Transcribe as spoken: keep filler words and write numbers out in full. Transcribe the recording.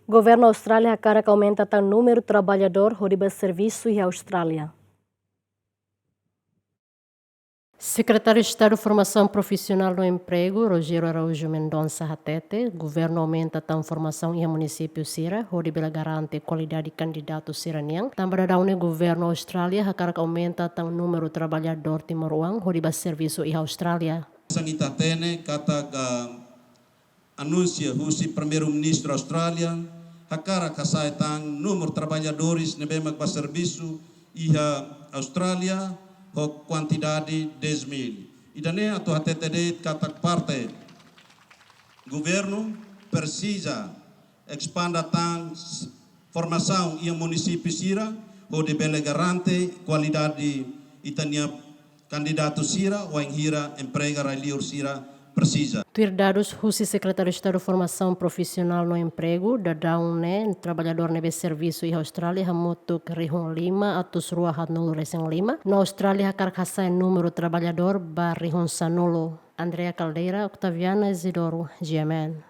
Governu Austrália hakarak aumenta tan númeru traballadór hodi bá servisu iha Austrália. Sekretáriu Estadu Formasaun Profisionál no Empregu, Rogério Araújo Mendonça hatete, governu aumenta tan formasaun iha munisípiu sira, hodi bele garante kualidade kandidatu sira-nian. Tanba daudaun ne'e governu Austrália hakarak aumenta tan númeru traballadór timoroan hodi bá servisu iha Austrália. Hanesan ita hatene katak, ah, anúnsia husi Primeiru-Ministru Austrália, hakarak hasa'e tan númeru traballadores ne'ebé mak bá servisu iha Austrália ho kuantidade dez mil. Ida-ne'e atu hatete de'it katak parte governu presiza espanda tan s-, formasaun iha munisípiu sira, hodi bele garante kualidade ita-nia kandidatu sira, wainhira emprega rai-liur sira presiza. Tuir dadus husi Sekretáriu Estadu Formasaun Profisionál no Empregu, daudaun ne'e traballadór ne'ebé servisu iha Austrália hamutuk rihun lima atus rua haatnulu resin lima, no Austrália hakarak hasa'e númeru traballadór ba rihun sanulu. Andrea Caldeira, Octaviana Isidoro, G M N.